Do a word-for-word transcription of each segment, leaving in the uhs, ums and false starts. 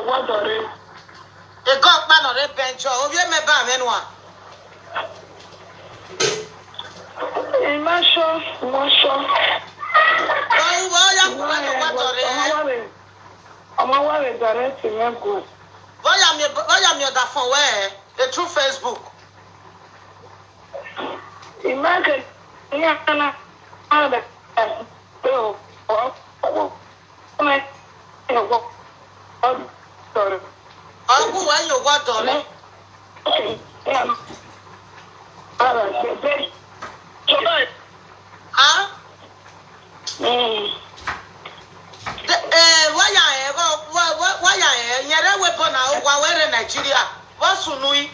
Wa dọre. Egọ ọkpa nọ rre Bẹnjọ, ovbi mẹ ba mwẹ nua. I ma sure, I ma sure. Ọ ya ku wa nọ wa dọre. Ọmọ wa vbe direct mwẹ go. Vbọ ya miẹn, vbọ ya miẹn ọdafọn wẹ, e through Facebook. I ma ke, I ma na, Ọ gu uwa ye owa dọre. Ah? De, eh, wa ya rẹn, wa, wa, wa, wa ya rẹn, yẹn rre ẹvbo ebo na, wa wẹ rre Nigeria, vbọ sunu i?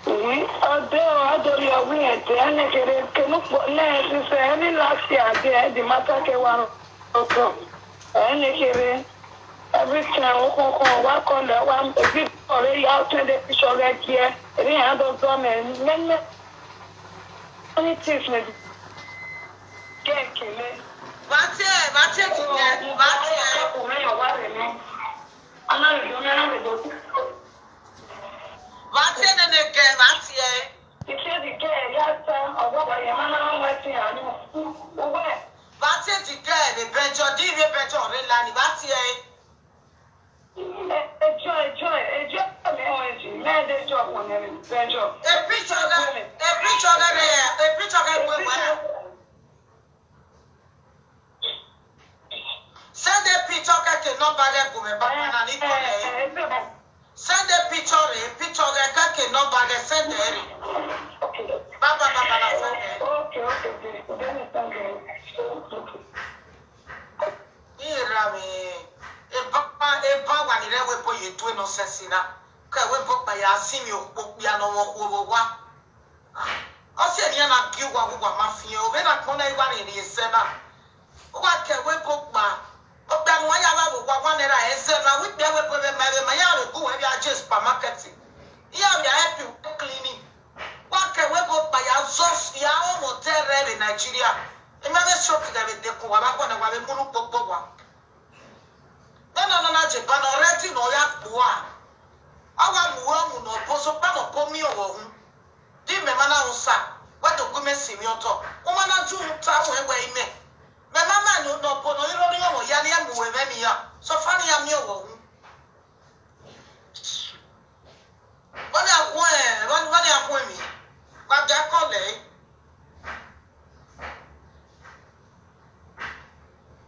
Wi, ọ de, ọ do rhie ọghe irẹn de, ẹnẹ kherhe, kene ukpo, nẹ, since early last year, de, the matter ke wa rọ otọ. Ẹnẹ kherhe, every time, okhunkun, wa call, wa, video ọre ya, send picture ghẹ giẹ, erriọ iran do zọ mẹ, many, many things mẹ. Kẹ kele. Vbe a tie, vbe a tie, vbe a tie. Ọkùnrin yọ wá rẹ mẹ. Ana lè dùn mí, ana lè dùn. Vbe a tie nene kẹ, vbe a tie. Ike di kẹ ya ta, ọwọ́ wa yẹn máa ń wá sí àánú. Owó ẹ̀. Vbe a tie di kẹ, vbe Bẹnjọ, di vbe Bẹnjọ rre la ni, vbe a tie. Ẹjọ, ẹjọ, ẹjọ mi wọn ẹjì, mẹ ẹdẹ ẹjọ wọn ẹjì, ẹjọ. E picture rẹ, e picture rẹ, e picture rẹ wẹ wẹ. Send the picture kẹkẹ number rẹ gu mwẹ baba na ni kọlẹ. Send the picture rẹ, picture rẹ kẹkẹ number rẹ send rẹ. Baba, baba na send rẹ. Okay, okay, okay. Then I send it. Okay. Iye ra mwẹ, eba, eba wa ni rre ẹvbo ebo ye do nonsense na. Ke ẹvbo ebo kpa ya sinmwi okpia ne ọ mwẹ okhuo vbe owa. Ọ si enian na gie uwa vbe uwa ma fian, ovbi na kpọnọ i wa rhiẹnrhiẹn ẹzẹ na. Uwa ke ẹvbo ebo kpa, okpia ne uwa ya vba vbe owa, wa nẹ ra ẹzẹ na, wẹ ikpia ẹvbo ebo vbe ma, vbe ma ya vbe gu uwa vbe a je supermarket. Iran vbe a help you cleaning. Wa ke ẹvbo ebo kpa ya zọ, ya rọnmwẹ odẹ rẹ vbe Nigeria. I ma vbe stroke ghẹ vbe dekun uwa, vbe agbọn ne wa vbe mu unu kpokpo uwa. Vbene ọ na na je ba ne ọ ready ne ọ ya gbe uwa. A wa mu uwa mu ne ọ bo, sokpan ne ọ bo miẹn ọghọ uhunmwu. Di mẹ ma na rẹn osa, wẹ do gu imẹ sinmwi otọ. U ma na ju uhunmwu ta ruẹn wẹ imẹ. Mẹ ma ma ne ọ bo ne ọ i rre orhiọn mwẹ ya ne iran mu uwa ẹmwẹ ne iran. Sokpan ne iran miẹn ọghọ uhunmwu. Vbọni a khuẹn, vbọni, vbọni a khuẹn emwi, wa gie a call ẹre.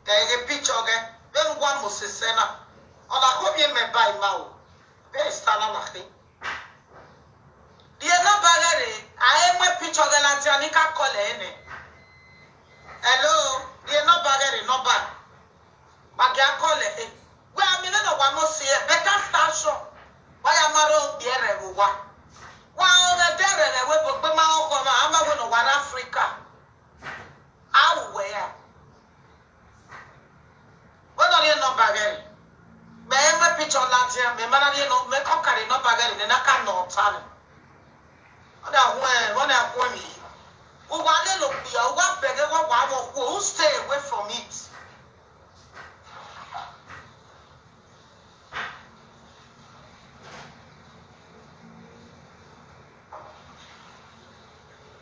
Ẹ ghe picture ọghẹ, vbene uwa mu sẹ na, ọ na khovbiẹ mẹ ba ima o, vbe Esther na na khin. Rhie number ọghẹ rre, a he mu picture ọghẹ ladian ne I ka call ẹre nẹ. Hello, rhie number ọghẹ rre, number. Wa gie a call ẹre. Wẹ a miẹn vbene ọ wa mu si ẹre, better station. Wa ya ma rre okpia ẹre vbe owa. Wa rẹn ẹdẹ rẹ vbe ẹvbo ebo gbe ma ọkhọ na, a ma wẹ ne ọ wa rre Africa. A ru wẹ ya. Wẹ ne ọ rhie number ọghẹ rre. Mẹ i mu picture ladian, mẹ ma na rhie nọ, mẹ kọkare number ọghẹ rre, nẹ na ka nọ ọta nẹ. Ọ na huẹn, ọ na huẹn emwi. Uwa lele okpia, uwa bẹghe, uwa wa mwẹ okhuo, u stay away from it.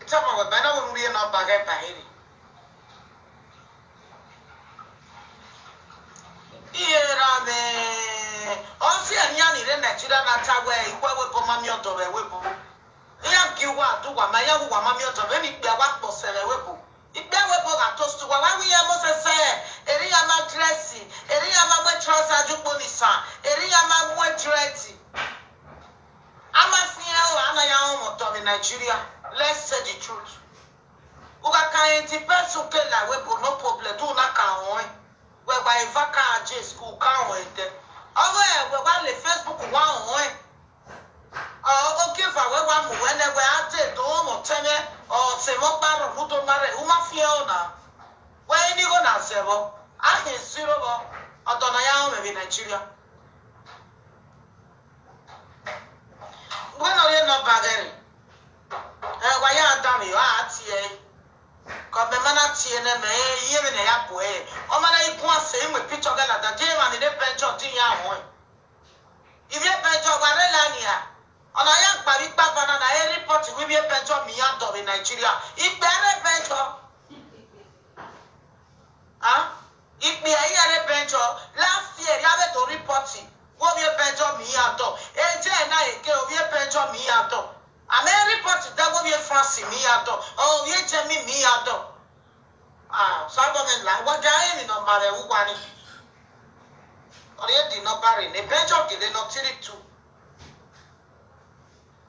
Tama wẹ ba na wẹ mu rhie number ọghẹ ba here. Iye ra mwẹ, ọ si enian ni rre Nigeria na ta wẹ, ikhuo ẹvbo ebo ma miẹn ọdọ vbe ẹvbo ebo. Iran gie uwa do uwa ma, iran gu uwa ma miẹn ọdọ vbe emwi ikpia wa kpọ sẹ vbe ẹvbo ebo. Ikpia ẹvbo ebo gha toast uwa, wa wẹ iran mu sẹsẹ, erriọ iran ma dress, erriọ iran ma mu trouser ye ukpo ni san, erriọ iran ma mu dread. A ma fian ẹre, a na ya rọnmwẹ otọ vbe Nigeria. Let's say the truth. U gha ka rẹn the person ke la ẹvbo ebo, no problem, do na ka rọnrẹn. Wẹ wa eva ka je school ka rọnrẹn ẹdẹ. Ọ wẹ wẹ wa le Facebook wa rọnrẹn. Ọ, ogieva wẹ wa mu wẹ nẹ, wẹ a dee do rọnmwẹ otẹn mwẹ, ọ sẹ mwẹ ọkpa rhọ ne u do ma rre, u ma fian ẹre na. Wẹ i ni igho na zẹ vbọ, a khin ziro vbọ, ọdọ ne a ya rọnmwẹ vbe Nigeria. Wẹ ne ọ rhie number ọghẹ rre. Ẹ, wa ya danmwehọ, a tie ẹre. Kọ mẹ ma na tie nẹ, mẹ i ye vbene ya bu ẹre. Ọ ma na i guan sẹ, i mu picture ọghẹ ladian, die Benjo din ya ruẹn. Ivbi e Benjo wa rre la nia. Ọna ya gba vbe ikpavana na, e report wẹ ivbi e Benjo miẹn iran dọ vbe Nigeria. Ikpia rre Benjo. Ah? Ikpia iran rre Benjo. Last year, ya vbe do report. Wẹ ovbi e Benjo miẹn iran dọ. Eje na eke ovbi e Benjo miẹn iran dọ. A ma report da wẹ ovbi e France miẹn iran dọ. Ovbi e Germany miẹn iran dọ. Ah, Osanobua mwẹ la, wa dia emwi ne ọ ma vbe uwa ni. Ọ rhie di ne ọ ba rre ne Benjo gele ne ọ tiri tu.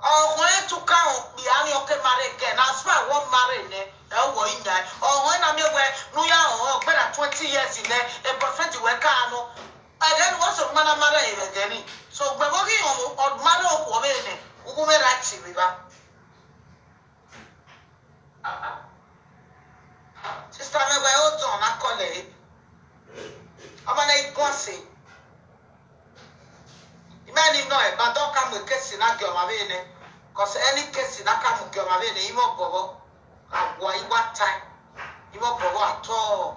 Ọ khọn etu ka họn okpia ni, ọ ke ma rre kẹ, na sua wọ ma rre nẹ, ẹ wọ i yan. Ọ khọn na miẹn wẹ ne u ya họn ọgberra twenty years nẹ, e boyfriend wẹ ka nọ. Ẹghẹ ne uwẹ sẹ ma na ma rre vbe ẹghẹ ni. So, gbẹvbo ghi họn ọ ma rre okhuo vbe nẹ, u gu mwẹ right vbe evba. Sister mwẹ, wẹ odọn na kọlẹ re. Ọmọ na i guan sẹ. Imẹ ni nọ ẹban dọ ka mu case na gie ọmwa vbe nẹ. Cause any case na ka mu gie ọmwa vbe nẹ, imẹ obọ vbọ. A wa i wa tae. Imẹ obọ vbọ at all.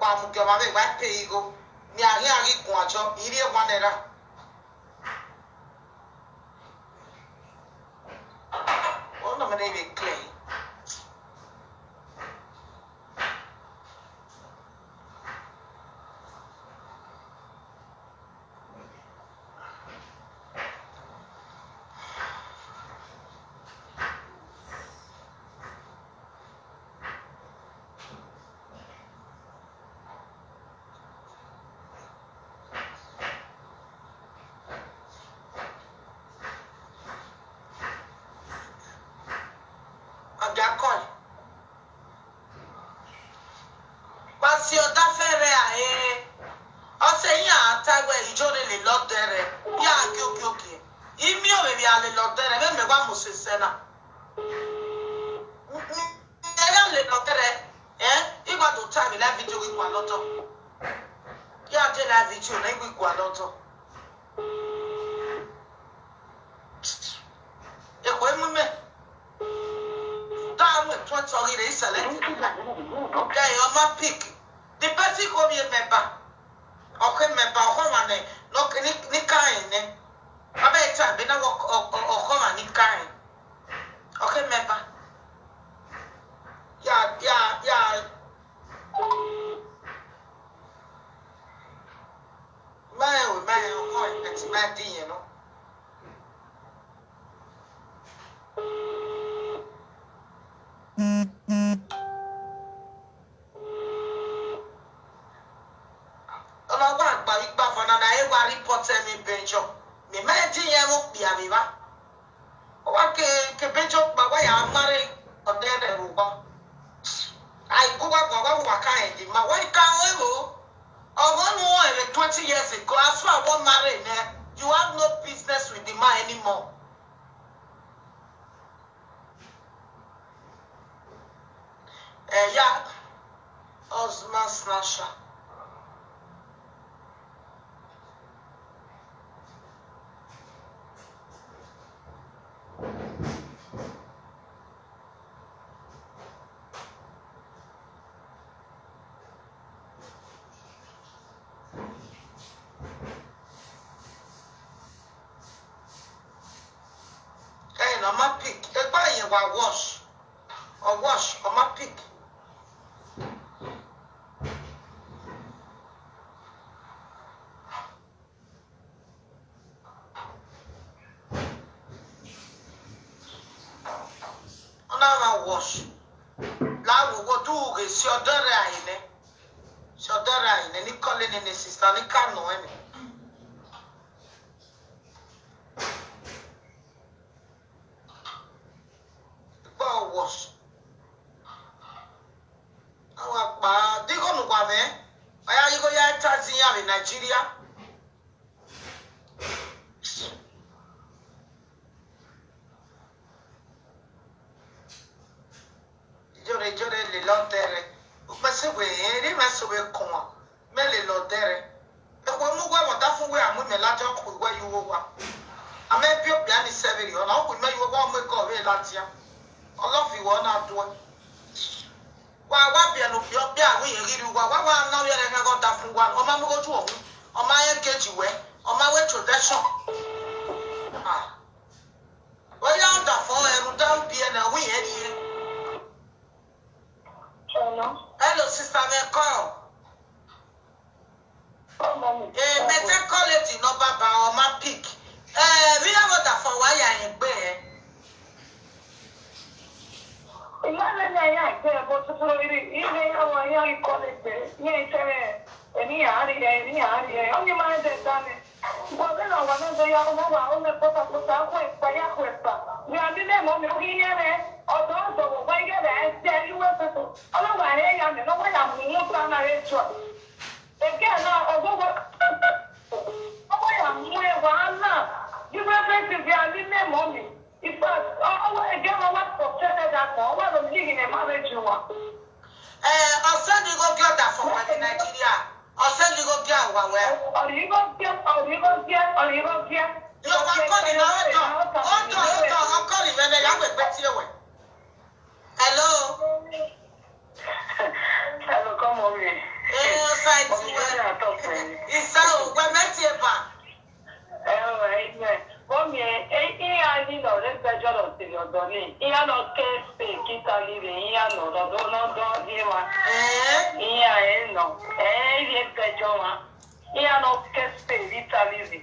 Wa mu gie ọmwa vbe, wa pay igho. Ni a khian ghi guan jọ, I rhie one naira. Ọ na mẹ ne vbe clear. Ọ gia kọe. Wa si ọdafẹn rẹ a re. Ọ sẹ iran a ta wẹ Ijore lele ọdẹrẹ, ya giogiogie. I miẹn ovbi a lele ọdẹrẹ, vbe mẹ wa mu sẹ sẹ na. Ẹ ya lele ọdẹrẹ, ẹ, I wa do ta vbe live video ghi gualọ otọ. Ya de live video na, I ghi gualọ otọ. Ekhue mu imẹ. Da mu etuẹn tọ ghi rre, I select. Then ọ ma pick. The person call me a member. Ọ ke member, ọ khọ ọmwa nẹ, ne ọ ke ni, ni ka rẹn nẹ. Ọ bẹ ta be na wẹ ọ, ọ, ọ, ọ khọ ọmwa ni ka rẹn. Ọ ke member. Ya, ya, ya. Ma rẹn o, ma rẹn o, ọ, ẹ ti ma di yẹn nọ. Ọ na wa gba ikpavọ na, na e wa report ẹmwẹ Benjo. Mẹ ma di yẹn vbe okpia vbe evba. Ọ wa ke, ke Benjo kpa, wa ya ma rre ọdẹrẹ vbe owa. A i gu wa guan, wa wa ka rẹn the man. Wa i ka ruẹn vbo? Ọmọ ne u rẹn vbe twenty years ago, as far as wọ ma rre nẹ, you have no business with the man anymore. Ẹya, husband snatcher. Ẹn, ọ ma pick. Egbe yẹn wa wash. Ọ wash, ọ ma pick. Ọ na ma wash. La wo wo du ghe si ọdọ rẹ a nẹ. Si ọdọ rẹ a nẹ, ni kọle nene sister, ni ka nọ ẹn. Ikpọ wash. Awa kpa, digho ne uwa mwẹ, ọ ya ghi igho ya ta zẹ iran vbe Nigeria. Ijore, ijore lele ọdẹrẹ. Ukpẹn si wẹ, erha mwẹ so vbe kọmwa, mẹ lele ọdẹrẹ. Ekhue mu uwẹ vbe ọdafẹn uwẹ a mu imẹ ladian ku uwẹ ye uwu owa. A ma biẹ okpia ni sẹ vberriọ, ọ na ku imẹ ye uwu owa, ọ mu eke ọvbehe ladian. Ọ love wẹ, ọ na duẹ. Wa, wa biẹ ne okpia, okpia wẹ irẹn ghi rrie uwa, wa, wa na vbiẹ ẹre ẹghẹ ọdafẹn uwa, ọ ma mu igho otu ohun, ọ ma engage wẹ, ọ ma wẹ introduction. Ah. Oya ọdafọn ẹrhu da ubiẹ na, wẹ irẹn rhie. Hello. Hello, sister, me call. Come on. Eh, me take call lady number ba ọ ma pick. Eh, vbe ọdafọn wa ya rẹn egbe. Ima vbe ne a ya egbe, but tutu iri, ire ya wa ya call egbe. Ye tẹrẹ, eni ya rhie, eni ya rhie. Ọni ma de dane. Wẹ vbene a wa na do ya, ọmọ wa, ọmọ kpọta kpọta, akhuẹ kpa, ya akhuẹ kpa. Wẹ a miẹn mẹ, mọ mẹ, ọ ghi yẹn rẹ, ọdọ ọdọ, wẹ wa ighẹ rẹ, ẹsẹ, iwe tutu. Ọna wa rẹ ya mẹ, ne ọ wa ya mu uhunmwu ta na re tuẹ. Eke na, ọgwọgwọ, ọ wa ya mu ẹwa na, iwe tutu, wẹ a miẹn mẹ, mọ mẹ. In fact, ọ, ọ wa, eke na wa frustrated that one, ọ wa do live in a marriage wa. Eh, ọ send igho gie ọdafọn wẹ vbe Nigeria. Ọ send igho gie owa wẹ. Ọ rhie igho gie, ọ rhie igho gie, ọ rhie igho gie. Yo, wa call na, hold on, hold on, hold on, ọ call mwẹ nẹ, ya wẹ egbe tie wẹ. Hello. Hello, come on, me. Eh, ọ side. Mommy, where I talk to you? Isa o, wẹ mẹ tie ba. Ẹhẹn, amen. Mọmi, iran ni nọ rre Belgium nọ sirri ọdọ nii, iran nọ ke Spain ke Italy rre, iran nọ rre ọdọ ne ọ dọ rhie emwa. Eh? Iran ẹre nọ, ẹ i rhie Belgium mwa. Iran nọ ke Spain vbe Italy rre,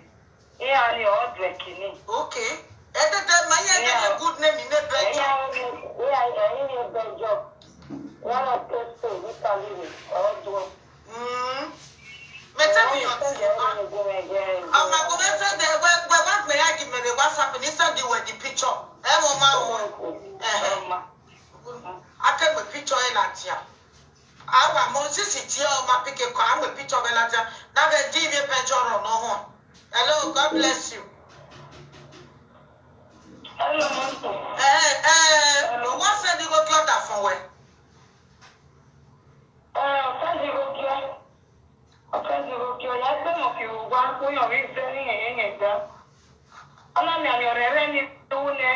iran ni ọ due kini. Okay. Ẹdẹdẹ ma iran gele good name ne Belgium. Iran, iran, iran i rhie Belgium. Iran nọ ke Spain vbe Italy rre, ọ due. Mm. Mẹ te mi yọ tie ba. Ọ ma gu mwẹ send, wẹ, wẹ wa gbe ya gi mẹ vbe WhatsApp ni send wẹ the picture. Ẹ vbe ọ ma ru. Ẹhẹn. A ke mu picture ẹre ladian. A wa mọ sisi tie ọ ma pick call, a mu picture vbe ladian. Na vbe di ivbi Belgium rọ nọ họn. Hello, God bless you. Hello, Mọto. Eh, eh, hello. Wa send igho gie ọdafọn wẹ. Eh, ọ send igho gie. Ọ send igho gie, ọ ya gbe emọ fi vbe owa, uyan vbe zẹ ne irẹn yẹn yẹn gba. Ọ na mianmian ọrẹrẹ ni ru nẹ,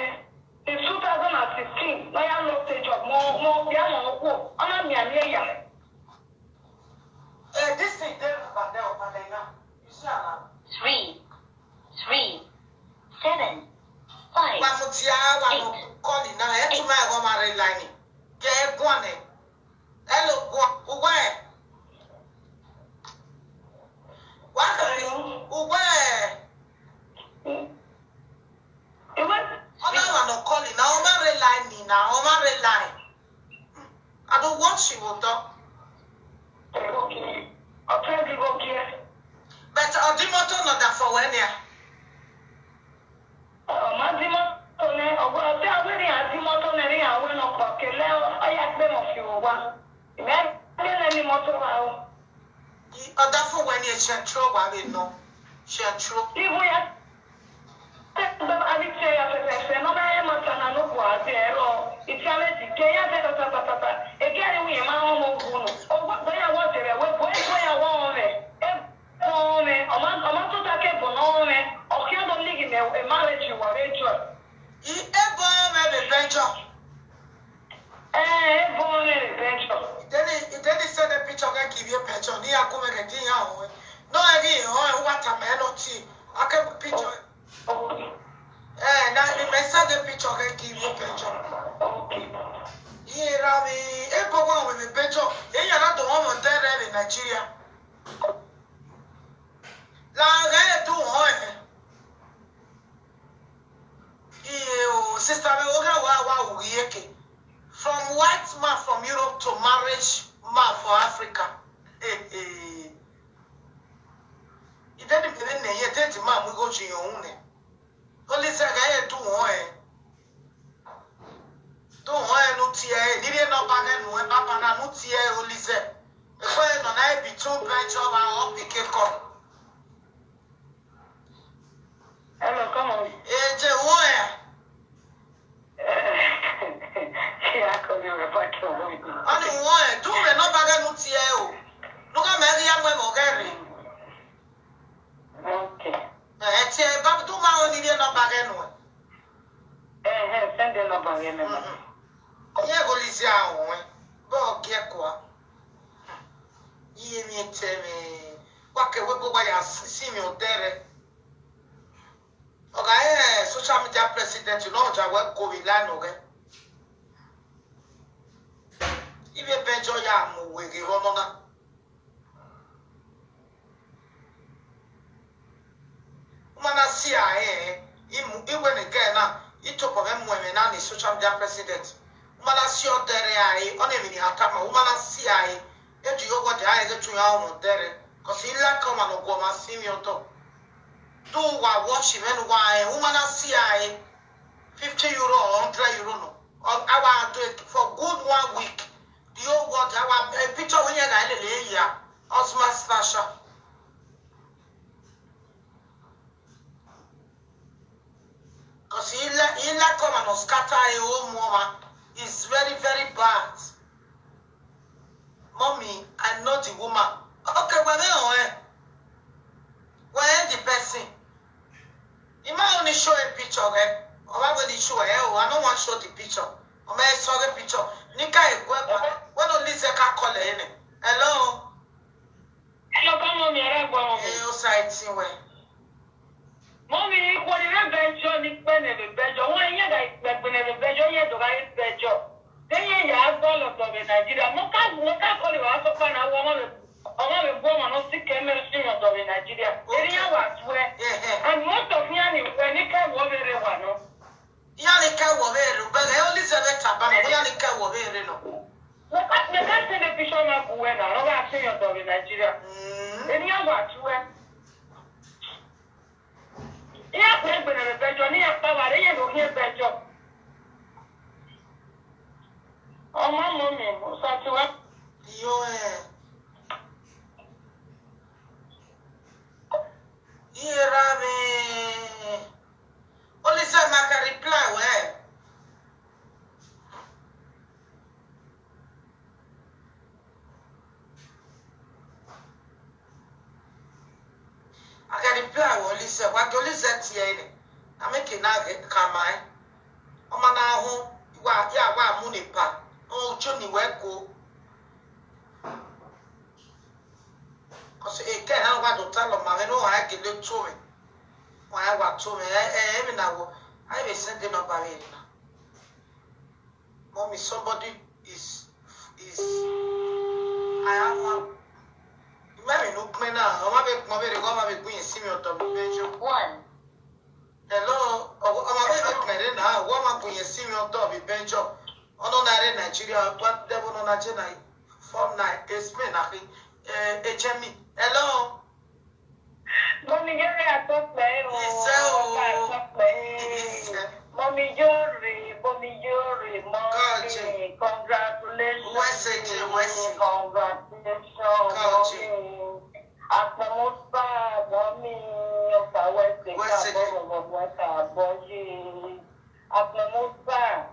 since two thousand and sixteen, ne ọ ya lost a job, mọ, mọ, bia mọ okhuo, ọ na mianmian ya. Eh, this thing dey over there, over there now. You see am now? Three, three, seven, five, wa mu tia, wa mu eight, call na, ẹ tu ma ẹghọ ma rre line. Gẹ ẹ guan nẹ. Hello, guan, uwẹ. Wa kha ni, uwẹ. Ọ na wa nọ call na, ọ ma rre line ni na, ọ ma rre line. I don't watch you, Odo. Okay. Ọ try to go there. But ọ di moto nọ da for when ya. Ọ ma di moto nẹ, ọ gba, ọ te a wẹ ne iran di moto nẹ, ne iran wẹ nọkpa, kele ọ ya gbe emọ fi vbe owa. Imẹ gele ni moto ra o. Ọdafẹn wẹ ni ẹ Central wa vbe nọ. Central. Ibu ya. Abi tie ya fẹfẹfẹ, ne ọ ma rẹn ma ta na ne okhuo a zẹ ẹrọ, I tie avbe dike ya zẹ tatatata. Eke ẹre iwinna ma rẹn ọmọ wu nọ. Ọ gba ya wọ zẹ vbe ẹvbo, ẹvbo ya wọ rẹn. Ebo mwẹ, ọ ma, ọ ma tota ke ebo ne ọ mwẹ, ọ khian do lighi mẹ marriage wa vbe Joy. I ebo mwẹ vbe Belgium. Eh, ebo mwẹ vbe Belgium. Ideni, ideni send picture ghẹ ke ivbi Belgium, ne iran gu mwẹ ghẹ, de iran họn. Ne ọ ghi họn, uwa tama ẹre ne ọ tie, a ke picture. Okay. Eh, na ni mẹ send picture ghẹ ke ivbi Belgium. Okay. Iran vbe ebo wa vbe Belgium, iran na do họn mwẹ odẹ rẹ vbe Nigeria. La ghẹ do họn ẹre. Iye o, sister, me wo gha wa wa ru iyeke. From white man from Europe to marriage man for Africa. Ideni mẹ vbe nẹ ye, te ma mu igho yi yọn unu nẹ. Olizẹ ghẹ ye du wọn ẹn. Du wọn ẹn ne u tie ẹre, ne I rhie nọmba ghẹ nuẹn, baba na ne u tie ẹre, Olizẹ. Ekhọe nọ na e bi tun bẹnjọ vbe ọ pick call. Hello, come on. E je wọn ẹn. She actually refer to me. Ọni wọn ẹn, du mwẹ nọmba ghẹ ne u tie ẹre o. Ne u gha mẹ ghi ya mu ẹmwẹ ọghẹ rre. Okay. Ẹ tie ẹre, baba, du ma ho ne I rhie nọmba ghẹ nuẹn. Ẹhẹn, send the number ghẹ mẹ, ma. Mm-mm. Ọ yẹ ghe Olizẹ a ruẹn, bọ ọ giẹ kua. Iye emwi etẹn mwẹ. Wa ke wẹ ebe wa ya si, si emwi ọdẹrẹ. Ọ gha re social media president ne ọ ya wẹ ko vbe line ọghẹ. Ivbi Bẹnjọ ya mu uweghe vbe ọnọ na. Uma na si a ẹn, i mu, i wẹ ne girl na, i tobọ mwẹ mu ẹmwẹ na ni social media president. Uma na si ọdẹrẹ a ẹn, ọ na emwi ne I ha tama, uma na si a ẹn, e ju yo wọdẹ a ẹn ghe tu ya ọmọ ọdẹrẹ, cause I like ọmọ ne ọ gu ọmwa si emwi ọdọ. Do wa watch mwẹ ne uwa rẹn, uma na si a ẹn, fifty euro or hundred euro nọ. Ọ, a wa do it for good one week. The whole world, a wa, eh, picture wẹ iran gha lele ya, Osma Slasher. Cause he like, he like ọmwa ne ọ scatter a home ọmwa. It's very, very bad. Mommy, I know the woman. Okay, wẹ vbe họn ẹn. Wẹ rẹn the person. I ma only show a picture, eh? Ọ ma wẹ ne I show ẹ o, I no wan show the picture. Ọ ma sẹ ọghe picture. Ni ka eguẹ ba. Wẹ no Lizzy ka call ẹre nẹ. Hello? Hello, ka mọmi, ẹre gua mọmi. Eh, o sa ẹtin wẹ. Mọmi, ikhuo ni rre Bẹnjọ ni kpe ne vbe Bẹnjọ. Wọn iran gha ikpe gbe ne vbe Bẹnjọ, iran do gha rre Bẹnjọ. Deghẹ iran ya gọlọ dọ vbe Nigeria. Mọ ka, mọ ka call vbe a sokpan na, wẹ ọmọ vbe, ọmọ vbe gu ọmọ ne ọ si ke mẹ si mwẹ dọ vbe Nigeria. Erriọ iran wa tuẹ. Yeah, yeah. And most of iran ni wẹ ni ke wọ vbe rre wa nọ. Iran ni ke wọ vbe rre, ugbẹghẹ Elizabeth Abana, iran ni ke wọ vbe rre nọ. Mẹ ka, mẹ ka send picture na gu wẹ na, ọ gha si mwẹ dọ vbe Nigeria. Mm. Erriọ iran wa tuẹ. Iran kpe egbe ne vbe Bẹnjọ, ne iran kpa vbe rre, iran do khian Bẹnjọ. Ọmọ mọmi, u sa tuẹ. Yo, eh. Iye ra mwẹ. Olisa ma ka reply wẹ. A ka reply wẹ Olisa, wa do Olisa tie nẹ. A make na ghe ka ma ẹn. Ọ ma na họn, wa, ya wa mu ne pa. Ọ jo ni wẹ ko. Cause ekẹ na wa do ta lọ ma mwẹ ne ọ gha gele to mwẹ. Wa ya wa to mwẹ, ẹ, ẹ, emwi na wọ, a vbe send number vbe na. Mommy, somebody is, is, I have one. Imẹ vbe ne ukpẹn na, ọ ma vbe gbọn vbe rre, ọ ma vbe gu yẹn si mwẹ ọdọ vbe Bẹnjọ. One. Hello, ọ, ọ ma vbe vbe gbọn rre na, ọ ma gu yẹn si mwẹ ọdọ vbe Bẹnjọ. Ọ nọ na rre Nigeria, wa dẹvbo nọ na je na, four nine, Esme na khin, eh, Ejemi. Hello. Mọmi Yore, atọkpẹ o. Isẹ o. Ọba atọkpẹ. Isẹ. Mọmi Yore, Mọmi Yore, Mọmi, congratulations. Wẹsẹ je, wẹsẹ. Congratulations, Mọmi. Akpọnmọsa, Mọmi, ọka wẹsẹ, ka bọ, wẹsẹ je. Wẹsẹ je. Ka bọ ye. Akpọnmọsa.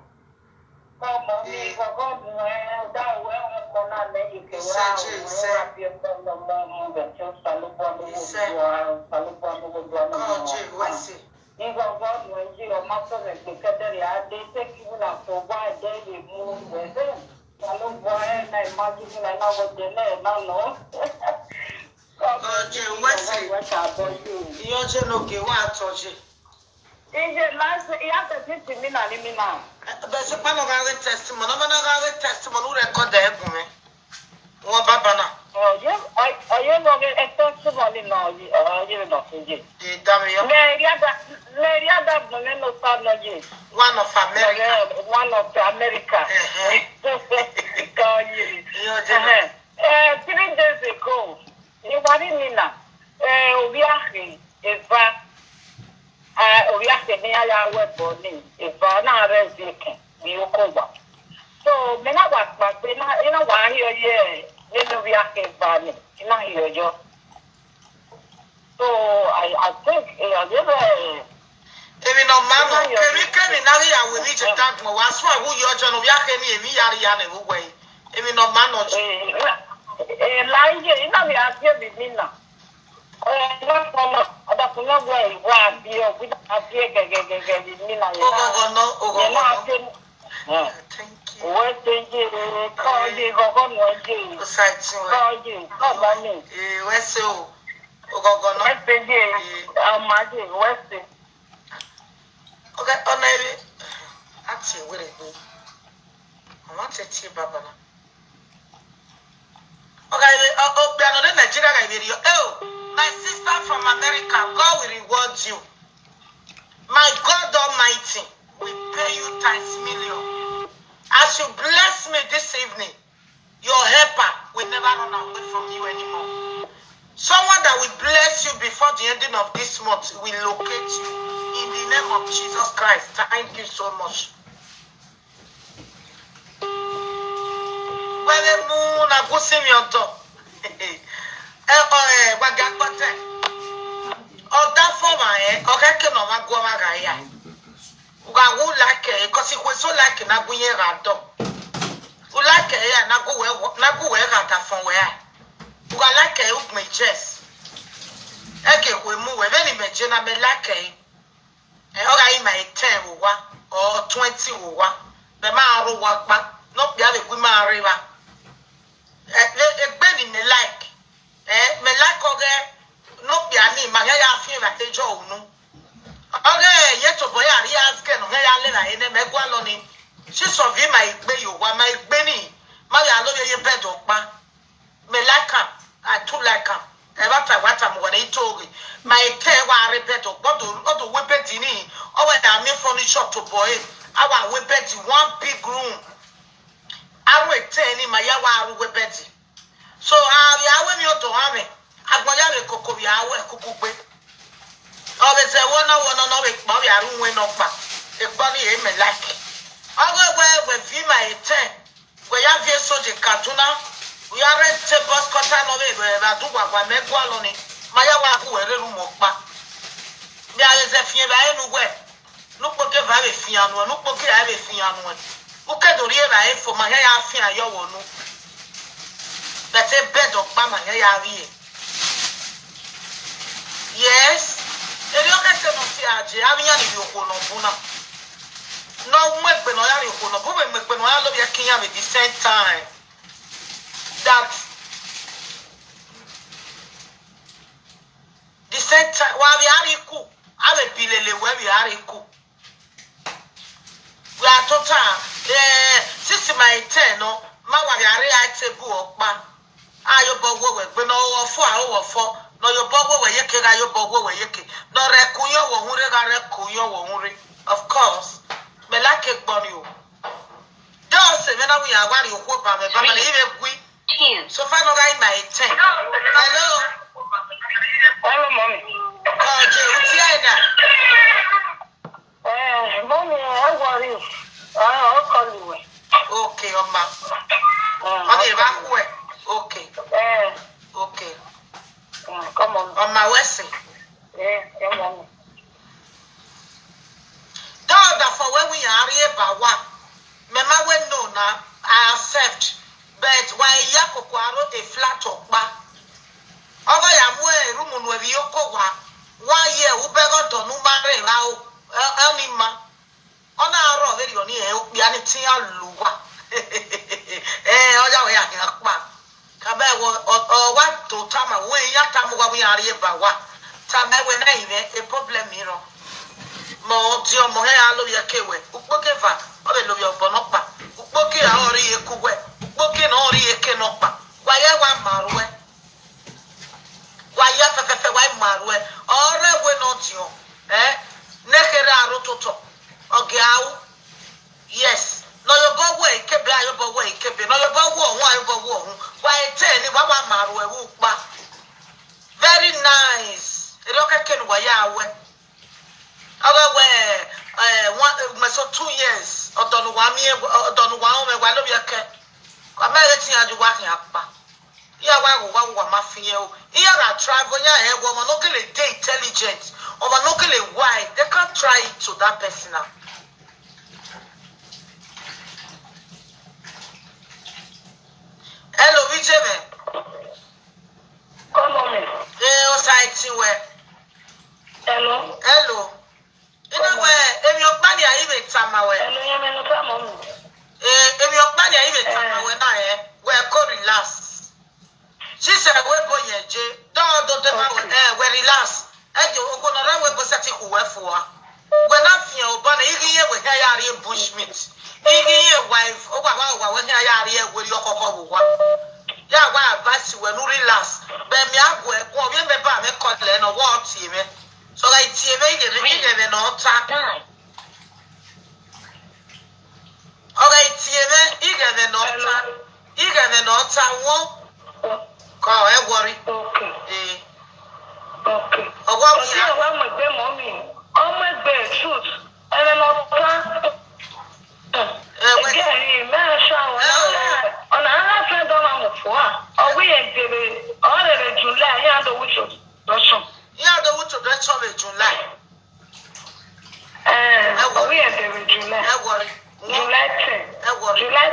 Ọmọ mi, ghọghọ nuẹn, da wẹ ọmọ na nẹ ye ke wa, isẹ je, wẹ isẹ. Wa biẹ ọmọ nọ, ọmọ mu vbe ẹtin Osanobua ne, isẹ. Osanobua ne Osanobua ne. Ka je, wẹsẹ. Ighọghọ nuẹn ye, ọ ma sẹ mwẹ gbe kẹdẹrriọ, a de take you na so wa ẹdẹ ye mu vbe ẹdẹ. Osanobua ẹre na, imagine na, na wẹ ẹdẹ nẹ na nọ. Ka je, wẹsẹ. Wẹ ka bọ ye. Iyọ je ne ogie wa tọ je. Iye last, I have to teach me na, ni me na. Bẹsi kpa nọ gha ghe testimony, ọ ma na gha ghe testimony, u record ẹ gu mwẹ. Wọn baba na. Ọ ye, ọ, ọ ye vbe ọghe testimony na, ọ ye, ọ ye vbe nọ ke ye. Ẹ, da mwẹ yọ. Mẹ rhie ada, mẹ rhie ada bu mwẹ ne Osa nọ ye. One of America. One of America. Ẹhẹn. Ka ye. Iyọ je na. Ẹhẹn. Eh, three days ago, I wa rhie ni na, eh, ovbi akhe eva, ah, ovbi akhe ne iran ya ru ẹbọ ni, eva na rre Eziẹkẹn vbe iyeke owa. So, mẹ na wa kpaegbe na, I na wa hiọ ye, vbene ovbi akhe eva ni, I na hiọ yọ. So, I, I think, eh, ọ ye vbe, emwi ne ọ ma nọ, kevbe kevbe ne a ghi ya ru emwi je ta gbọn, wa suẹn wu ye ọjọ ne ovbi akhe ni emwi ya rhia ne vbe uwẹ. Emwi ne ọ ma nọ je. Eh, la iye, I na vbe a die emwi ni na. Eh, na kpọnmọ, ọdafẹn na wẹ, wa biẹ, wa biẹ gẹgẹgẹgẹ emwi ni na ye na. Oghọghọ nọ, oghọghọ nọ. Thank you. Wẹ te ye, ka ye, ghọghọ nuẹn ye. Osaiti wẹ. Ka ye, ka ba mi. Eh, wẹ se o. Oghọghọ nọ. West ye, ọma ye, West. Okay, ọna ere, a tie werriegbe. Ọmwa te tie baba na. Ọ gha vbe, ọ, okpia nọ ne Nigeria gha vbe rhie. Oh, my sister from America, God will reward you. My God Almighty will pay you times million. As you bless me this evening, your helper will never run away from you anymore. Someone that will bless you before the ending of this month will locate you in the name of Jesus Christ. Thank you so much. Wẹ vbe mu na gu sinmwi ọdọ. Ẹ, ọ, ẹ, wa ga kpọtẹ. Ọ da fọ ọmwa rẹn, ọ khẹke ne ọmwa gu ọmwa gha ya. U gha wu like ẹre, cause ikhuo eso like ne a gu irẹn gha dọ. U like ẹre ya, ne a gu wẹ, ne a gu wẹ gha da fọn wẹ ra. U gha like ẹre, u gbẹn chest. Ẹke ekhue mu wẹ, vbene imẹ je na, mẹ like ẹre. Ẹ, ọ gha re ima e ten vbe owa, or twenty vbe owa, mẹ ma rre owa ọkpa, ne okpia vbe gu ima rre evba. Ẹ, egbe ni mẹ like, ẹ, mẹ like ọghẹ ne okpia ni, ma hia ya fian evba te jọ unu. Ọghẹ ye tobọ ya rhie asgẹ ne ọ hia ya le evba he nẹ, mẹ gualọ ni. Sisọ viọ ima egbe ye owa, ma egbe ni, ma vbe a lo vbe ye bed ọkpa. Mẹ like am, I too like am. Ẹmwata wa tama uwa ne I to ghe. Ma e ten wa rre bed ọkpa, ọ do, ọ do wẹ bed ni, ọ wẹ da miẹn furniture tobọ ẹre, a wa wẹ bed one big room. Aro e ten ni ma ya wa ru wẹ bed. So, a vbe a wẹ emwi ọdọ ọmwa mwẹ, agbọn ya vbe koko vbe a wẹ kuku gbe. Ọ vbe zẹ wọ na wọ nọ, ọ vbe kpa, ọ vbe a ru wẹ nọkpa. Egbọ ni e mẹ like. Ọghe wẹ, wẹ viọ ima e ten. Wẹ ya viọ eso ye Kaduna, u ya rre te bus quarter nọ vbe vbe vbe Aduwagwa, mẹ gualọ ni, ma ya wa gu wẹ rre ru mẹ ọkpa. Mẹ a vbe zẹ fian evbare ne uwẹ, ne ukpogieva vbe fian nuẹn, ne ukpogieva vbe fian nuẹn. U ke do rhie evbare fo, ma hia ya fian ye ọvbọ unu. But bed ọkpa ma hia ya rhie. Yes. Erriọ khẹke ne ọ tie a je, avbe iran ni rhie okhuo ne ọ bun na. Ne ọ mu egbe ne ọ ya rhie okhuo ne ọ bun, vbe mu egbe ne ọ ya lovbiẹ ke iran vbe the same time. That the same time, wa vbe a rhie iku, a vbe bi lele wẹ vbe a rhie iku. Wẹ a tota, eh, since ma e ten nọ, ma wa vbe a rre a table ọkpa. A ye obọ wẹ wẹ gbe, ne ọ ru ọfọ, a ru ọfọ, ne ọ ye obọ wẹ wẹ yeke, gha ye obọ wẹ wẹ yeke, ne ọ rre ẹko uyọnwọ uhunmwu rre, gha rre ẹko uyọnwọ uhunmwu rre. Of course, mẹ like egbe ni o. De ọse mwẹ na wẹ iran wa rhie okhuo ba mwẹ, ba mwẹ ne I vbe gui. So far, no guy my ten. Hello? Hello, mommy. Oh, Jay, what's your name? Eh, mommy, I worry. Ah, I'll call you. Okay, ọma. Mm, mommy, okay. Eva kue. Okay. Eh. Okay. Mm, come on. Ọma wẹ sẹ. Eh, eh, mommy. Dọdafọn wẹ wẹ iran rhie ba wa. Mẹ ma wẹ no na, I accept. But wa ya koko aro e flat ọkpa. Ọ gha ya mu room nu ẹvbo oko wa. Wa ye ubẹghe ọdọ ne u ma rre evba o. Ẹ, ọni ma. Ọ na rrọọ vberriọ ni, ẹ, okpia ni tian lu uwa. Ẹ, ọ ya wẹ ya khian kpa. Tama wẹ, ọ, ọ wa to tama wẹ, iran tama uwa wẹ iran rhie ba wa. Tama wẹ na i mwẹ, e problem rrọọ. Mẹ ọdiọn, mẹ hẹ ya lovbiẹ ke wẹ. Ukpogieva, ọ vbe lovbiẹ obọ nọkpa. Ukpogieva ọ rhie eku wẹ. Ukpogieva ọ rhie eke nọkpa. Wa ye wa ma ruẹ. Wa ya fẹfẹfẹ, wa ma ruẹ. Ọ rre ẹvbo ne ọdiọn, ẹ, ne kherhe aro totọ. Ọ gie a ru. Yes. Ne ọ ye obọ wẹ ikebe, a ye obọ wẹ ikebe. Ne ọ ye obọ wẹ ọhun, a ye obọ wẹ ọhun. Wa e ten ni, wa wa ma ruẹ vbe ukpa. Very nice. Erriọ khẹke ne uwa ya wẹ. Ọ ghe wẹ, eh, one, eh, mẹ so two years, ọdọ ne uwa miẹn, ọdọ ne uwa rọnmwẹ, wa lovbiẹ kẹ. Wa ma ghe te iran ye uwa khian kpa. Iran wa ghe uwa, uwa ma fian o. Iran gha travel, iran hẹ wẹ ọmwa ne ọ gele dey intelligent, ọmwa ne ọ gele wise, they can't try it to that person now. Hello, vbe iye mwẹ. Come on, me. Eh, Osaẹtin wẹ. Hello. Hello. Ina wẹ, emwi ọkpa ni a i vbe tama wẹ. Hello, iran mwẹ ne ọ tama mwẹ. Eh, emwi ọkpa ni a i vbe tama wẹ na, eh, wẹ ko relax. Sisẹ wẹ bo yẹn je, dọ do de ma wẹ, ẹ, Relax. Ẹdẹ ogo ne ọ rre ẹvbo ebo sẹtin khu wẹ fua. Wẹ na fian obọ nẹ, I ghi rẹn wẹ khian ya rrie bushmeat. I ghi rẹn wa, owa wa owa wẹ khian ya rrie ẹvbo erriọ khọkhọ vbe owa. Ya wa advice wẹ ne u relax. Vbe mẹ a gu ẹguọn, ovbi mwẹ ba mwẹ call nọ, ọ wa tie mwẹ. So ọ gha tie mwẹ, I ghẹ vbe, I ghẹ vbe ne ọ ta. Ọ gha tie mwẹ, I ghẹ vbe ne ọ ta. I ghẹ vbe ne ọ ta, wọ. Kọ, ẹ worry. Okay. Eh. Okay. Ọ wa Ọtí wia. Ẹ wa mu egbe mọ mi. Ọ mu egbe truth. Ẹmwẹ ne ọ ta. Eh, wait. Ẹgẹ rin, mẹ a sha wọn. Eh, oh. Ọna gha fẹ dọ ma mu fua. Ọ wi yẹn dere, ọ rere July, iran do wu introduction. Iran do wu introduction vbe July. Eh, ẹ worry. Ọ wi yẹn dere July. Ẹ worry. July ten. Ẹ worry. July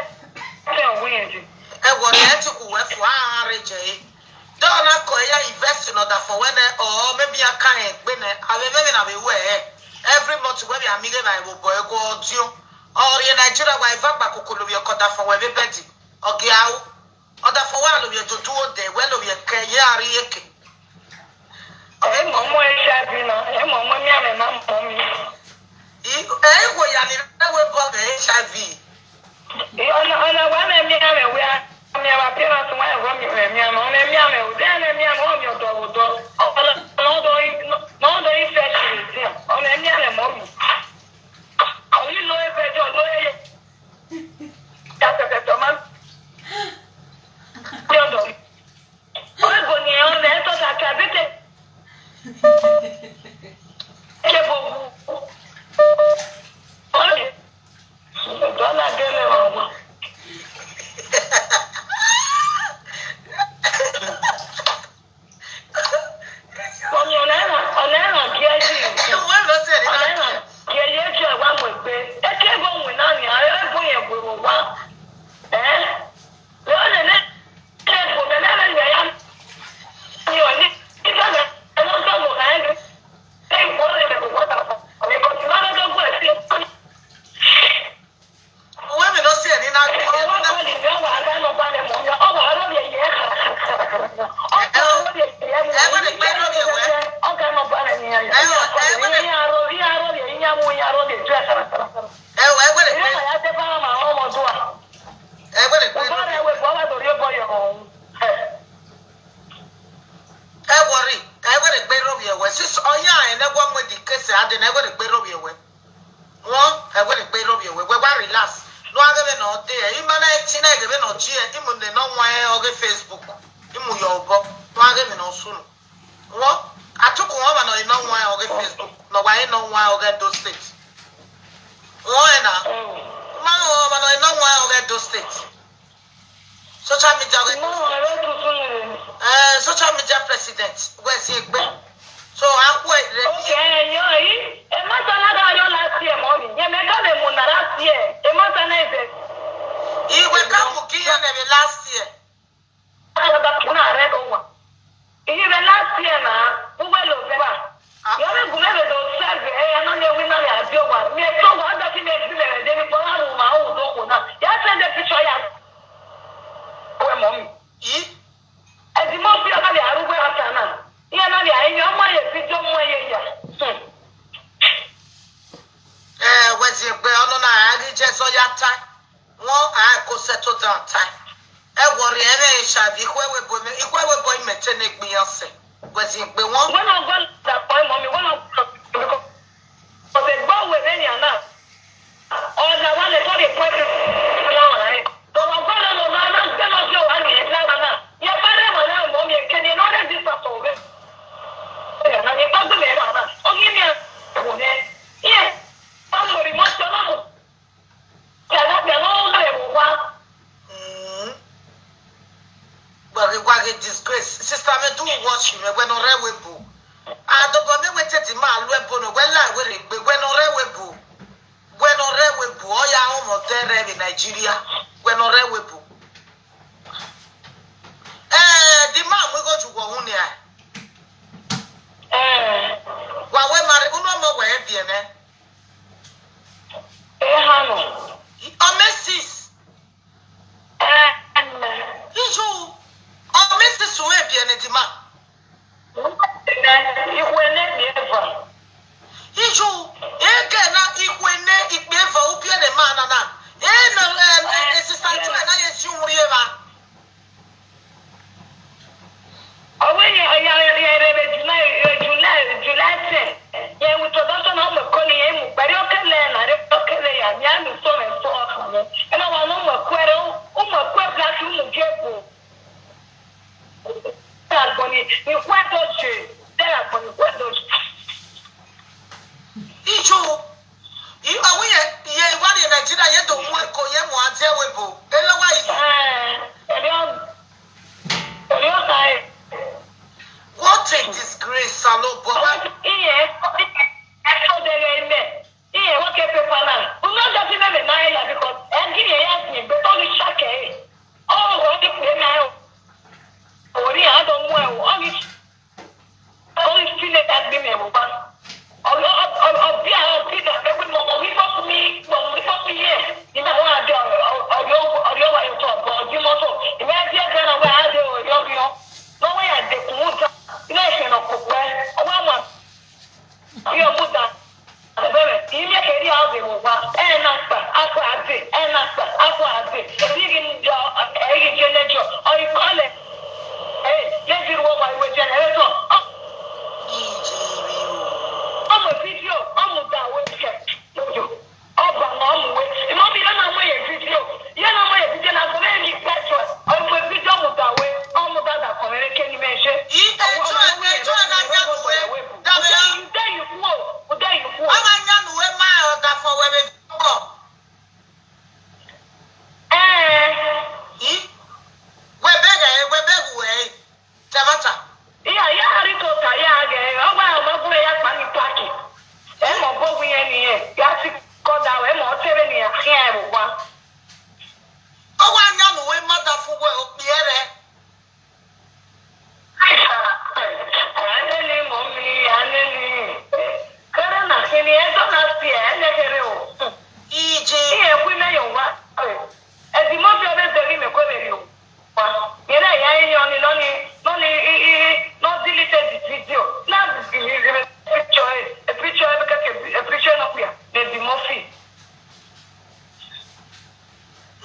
ten ọ wi yẹn dere. Ẹ worry, ẹ ti ku wẹ fua, a gha rre jẹ e. Dọ na kọ ya invest ne ọdafẹn wẹ nẹ, or maybe a ka rẹn egbe nẹ, avbe ẹmwẹ na vbe wẹ ẹ. Every month wẹ vbe a miẹn ghe evba ẹvbo obọ ẹgo ọdiọn. Ọ rrie Nigeria wa eva gba koko lovbiẹ ke ọdafẹn wẹ vbe bed. Ọ gie aro. Ọdafẹn wẹ a lovbiẹ dodu odẹ, wẹ lovbiẹ kẹ, ye a rrie eke. Ẹ mọ mọ H I V na, ẹ mọ mọ mianmwẹ ma mọ mi. I, ẹ i wo ya ni rre ẹvbo ebo vbe H I V. Ọna, ọna wa mẹ mianmwẹ wẹ a miẹn vbe appearance wa ẹvbo miẹn mianmwẹ, ọna mianmwẹ, odẹ ẹnẹ mianmwẹ, ọ miẹn ọdọ vbe odọ. Ọna, ọna ọdọ, ọna ọdọ infection, ọna mianmwẹ mọ mi. Ọ ghi lo ebe jọ, lo eye. Kẹtẹkẹtẹ, ọ ma miẹn ọdọ. Ọ ghi go ni ẹre, ọ nẹ, tọ ta ka vbe te. Ke bo wu. Ọ nẹ, dọ na gele wa wa. Mọmi, ọna ẹmwẹ, ọna ẹmwẹ gie yi. Wẹ vbe ọ sẹ ni na. Ọna ẹmwẹ gie yi, e jẹ wa mu egbe. Eke vbe winna nia, ẹ bu yẹn gbe vbe owa. Ẹ? Vbe ọ nene, ẹ bu mẹ, mẹ vbe ya. Ni ọ ni, I tell you, I don't tell you, I don't. Ẹ bu ọ nene vbe owa. Because you don't know where to. Uwẹ vbe ne ọ si ẹre na gbe. Ọ wa kọlọ ivbi, ọ wa gha nọ gba nẹ mọ, ọ wa rhọvbiẹ ye. Ọ wa rhọvbiẹ ye. Ẹ wẹ ne egbe rhọvbiẹ wẹ. Ọ gha nọ gba nẹ ni ya. Ẹ wẹ, ẹ wẹ ne, iran rhọvbiẹ, iran mu, iran rhọvbiẹ ju ẹsara sara. Ẹ wẹ, ẹ wẹ ne egbe. Iran ya de ba ma ọmọ dua. Ẹ wẹ ne egbe. Obọ rẹ wẹ, bọ wa do rhie obọ yọ. Ẹ worry, ẹ wẹ ne egbe rhọvbiẹ wẹ. Since ọ ya rẹn ne wa mu edi case a dee nẹ, ẹ wẹ ne egbe rhọvbiẹ wẹ. Wọn, ẹ wẹ ne egbe rhọvbiẹ wẹ, wẹ wa relax. Ne u gha ghe vbene ọ dee, ima na ẹtin na ghe vbene ọ ji, imu ne nọ wan ọghe Facebook, imu yọ obọ, ne u gha ghe vbene ọ sunu. Wọn, a tuku wọn ọmwa ne ọ i nọ wan ọghe Facebook, ne ọ wa i nọ wan ọghe Edo State. Wọn ẹna, ima rẹn ọmwa ne ọ i nọ wan ọghe Edo State. Social media wẹ. No, I don't do so. Eh, social media president, wẹ si egbe. So, a khuẹ rẹ. Okay, yo, i, e ma ta na da yo last year, mọmi. Ye me ka le mu na last year. E ma ta na ebe. I wẹ ka mu ki ye ne vbe last year. Ada da ku na re do wa. Iye vbe last year na, u wẹ November. Ah. Yọ vbe gu mẹ vbe do serve, eh, anọ ne winna vbe a di owa. Mi e to owa, ọ da fi mẹ gbe mẹ vbe de ni kpọ, a ru ma, u do khuo na. Ya send the picture ya. Wẹ mọ mi. I? Ẹ di mọ fi ọna vbe a ru wẹ a ta na. Iye na vbe a yi, ọ ma ye video, ọ ma ye ya. Hmm. Eh, wẹ si egbe, ọnọ na, a ghi je sọ ya ta. Wọn a ko settle down time. Ẹ worry, ẹ vbe H I V, ikhuẹ wẹ bo mẹ, ikhuẹ wẹ bo mẹ te ne gbe yan sẹ. Wẹ zin gbe wọn. Wẹ na gua da kpọ mọ mi, wẹ na gua da kpọ mi, because the gbọ wẹ vbe yan na. Ọ na wa le tọ de kue ke na wa rẹ. Tọ wa gua na no na na gbe no je wa ni na na. Ye pa re ma na mọ mi ke ni no de this part of it. Na ye pa gbe me ra na. O ni mi a wo ne. Ye. Pa mo ri mo so na mo. Mm. Wa ghe, wa ghe disgrace. Sister mẹ, do watch me. Wẹ ne ọ rre ẹvbo ebo. Adobọ mẹ wẹ te Dima lu ẹbo nọ. Wẹ la wẹ rre egbe. Wẹ ne ọ rre ẹvbo ebo. Wẹ ne ọ rre ẹvbo ebo. Ọ ya họn ọmọ ọdẹ rre vbe Nigeria. Wẹ ne ọ rre ẹvbo ebo. Eh, Dima mu igho ju wọ hu nia. Eh. Wa wẹ ma rre, unu ọmọ wẹ biẹ nẹ. Eha nọ. Ọ mẹ sis. Eh, eh. Iju. Ọ mẹ sis, u e biẹ ne Dima. Ikhue ne ikpia eva. Ijo, eke na ikhue ne ikpia eva ubiẹne ma nana. E na, eh, eh, eh, sister Joy na ye si urhi evba. Ọ wẹ ya, ya, ya rre vbe July, eh, July, July ten. Ya introduction ọ mẹ ko ni ya mu. Bẹrẹ ọ kẹlẹ na, rre ọ kẹlẹ ya, ya mi so mẹ so ọkhan mẹ. Ena wa ne u mu ẹkuẹ rre, u mu ẹkuẹ black, u mu gie ebo. Agbọn ni, ni khuẹ do je, de agbọn ni khuẹ do je. Ijo, I, ọ wẹ ye, ye wa rrie Nigeria, ye do mu ẹko, ye mu adiẹ wẹ ebo. Ere wa yi. Eh, ere ọ, ere ọ ta e. What a disgrace, Salobo. Iye, iye, ẹko de ghe imẹ. Iye, wa ke paper na. U no just imẹ mẹ na ya, because ẹgi ye ya sin, but ọ ghi shake e. Ọ, ọ ghi kpe na e. Ori a do mu ẹ o. Ọ ghi Ọ ghi feel like that gbe mẹ vbe owa. Ọ, ọ, ọ, ọ, ọ bia, ọ bia, every month, ọ ghi fuck me, ọ ghi fuck me, yeah. Ni na wa de, ọ, ọ, ọ, ọ, ọ wa yo to, ọ di moto. Imẹ bia Ghana, wa de, ọ, ọ, ọ. No, we are the Kumuta. Ina ẹsẹ nọ kpokpẹ. Ọ wa ma. Ọ muda. Ẹbẹrẹ, imẹ kẹrẹ a vbe vbe owa. Ẹ na kpa, akọ a de, ẹ na kpa, akọ a de. Eri ghi ni jọ, ẹ ghi je ne jọ. Ọ i kọlẹ. Ẹ, ne ghi ru owa iwe generator. Ọ, ọ mu video, ọ muda wẹ kẹ. Ọba na ọ mu wẹ. Imọ bi na mu ye video. Ye na mu ye video na go me ni picture. Ọ mu video muda wẹ. Ọ muda da kọmẹrẹ ke ni mẹ je. I, ẹ, ọ, ọ, Joy, ọ, ẹ, Joy na ya nu wẹ. Ude yi, ude yi khuo, ude yi khuo. Ọ ma ya nu wẹ ma ọdafọn wẹ vbe kọ. Ẹẹn. I, wẹ bẹghe, wẹ bẹghe uwẹ. Tamata. Iya, ya rhie tota ya ghe, ọ wa ọmọ gun ya kpa ni paki. Ẹ mọ bo wi yẹn ni yẹn, ya ti kọ da, ẹ mọ ọ te vbe ni ya khian ẹvbo wa. Ọ wa yan nu wẹ ma da fu wẹ okpia rẹ. Aisha, a nene mọ mi, a nene. Kẹrẹ na khin ni, ẹ dọ na si ẹ, ẹ nẹ kherhe o. Ije. Iye ku imẹ ye owa. Edimobi ọ vbe dẹ ghi mẹ ku ẹmwẹ rhie owa. Yẹrẹ ya iye ọni nọ ni, nọ ni, i, i, i, nọ delete the video. Na, i, i, i, picture, e picture, e keke, e picture nọ kpia, ne Edimobi.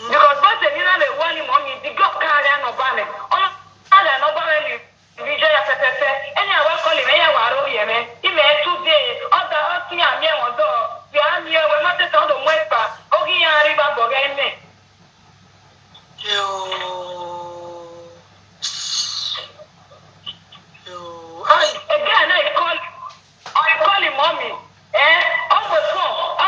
Because both of you na vbe wa ni mọ mi, the girl ka gha nọ ba mẹ. Ọ na gha nọ ba mẹ ni. Vbe ijo ya pẹpẹpẹ, ẹni a wa call mwẹ ya wa ro rhie mwẹ, imẹ today, ọ da ọ tian miẹn ẹmwẹ ọdọ, ya miẹn wẹ ma te tan do mu ẹkpa, ọ ghi iran rre vbe abọ ghẹ imẹ. Yo. Yo. Ai. Ẹgbẹ na i call, ọ i call mummy. Eh, ọ wẹ phone, ọ,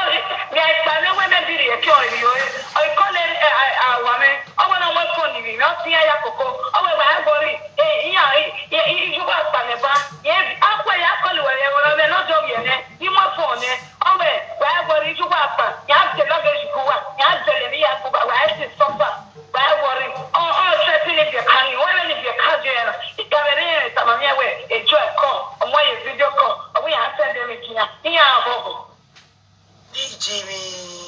mẹ a kpa mwẹ wẹ mẹ bi rhie ke ọ rhie ore. Ọ i call, eh, a, a, wa mwẹ. Ọ wẹ na wẹ phone ni vbe, ọ tian ya koko. Ọ wẹ wa worry, eh, iran, eh, eh, eh, iye uwa kpa mwẹ ba. Eh, a kue ya call wẹ, wẹ, wẹ, wẹ, ne ọ do vbiẹ nẹ, ne I mu phone nẹ. Ọ wẹ wa worry, iye uwa kpa, ya de luggage gu uwa, ya de le ni ya gu uwa, wa e si suffer. Wa worry. Ọ, ọ, threaten ni biẹ ka ni, wẹ vbe ni biẹ ka je na. I ka vbe rẹn, tama mwẹ wẹ, e Joy call, ọ mu ye video call, ọ wẹ ya send mwẹ iyan, iyan ọhọhọ. Ijimwi.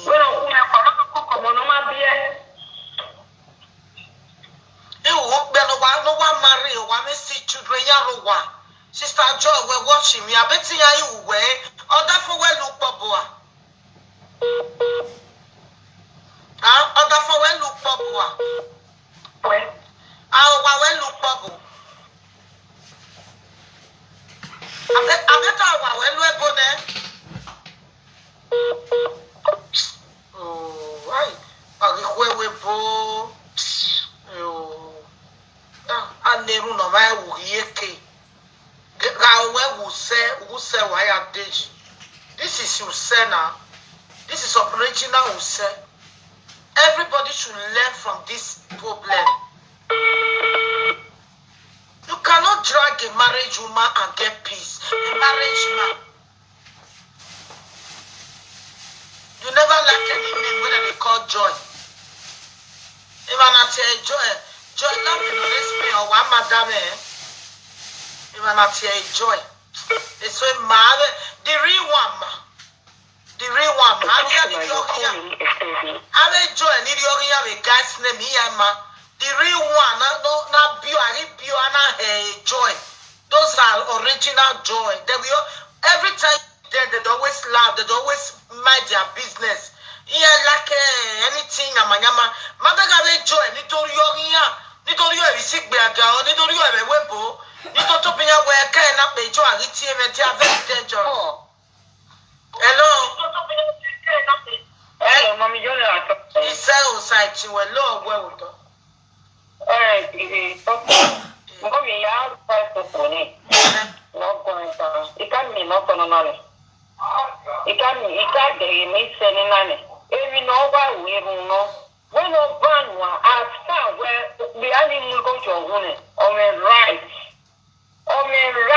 Wẹ na wu mẹ kpa, ọ ma koko ọmọ ne ọ ma biẹ. Ewu, okpia ne ọ wa, ne ọ wa marry, ọ wa mwẹ six children, ya rre owa. Sister Joy, wẹ watch mi, a be te iran ru wẹ, ọ da fo wẹ lu kpọbọ a. Ah, ọ da fo wẹ lu kpọbọ a. Wẹ. A, ọ wa wẹ lu kpọbọ. A be, a be ta wa wẹ lu ebo nẹ. Oh, ai, a ghi khuẹ wẹ ebo. Oh. Ah, a na erhunmwu ne ọ vbe ru ghi eke. Gha wẹ wu sẹ, wu sẹ wa ya de yi. This is you sẹ now. This is original wu sẹ. Everybody should learn from this problem. You cannot drag a marriage woman and get peace. A marriage man. You never like any name wey dem dey call Joy. If na tie Joy, Joy love you, no respect, or one madam, eh? If na tie Joy. Eso ma, the real one, ma. The real one, ma. Abi ani ri ogi ya. Abi Joy ni ri ogi ya with guy's name, iya ma. The real one, na, no, na bio, ari bio, ana he Joy. Those are original joy. They will, every time, they, they always laugh, they always mind their business. Iran like, eh, anything yamayama. Ma bẹghe avbe joy, nítorí ọ ghi iran, nítorí ọ ìrísí gbẹdẹ, nítorí ọ ẹmwẹ webo, nítorí tó bí iran wẹ kẹ na pe joy a ghi tie mwẹ, they are very dangerous. Hello? Hello, Mami Junior. Isẹ osa ẹtin wẹ lọ wẹ otọ. Eh, eh, okay. Mami ya fa koko ni. No go enter. Ika mi no kono na ni. Ika mi, ika de mi se ni na ni. Emi no wa ru erhunmwu nọ. Wẹ ne ọ ba nua, after wẹ, okpia ni mu igho ye ọvbokhan nẹ, ọ mwẹ right. Ọ mwẹ right.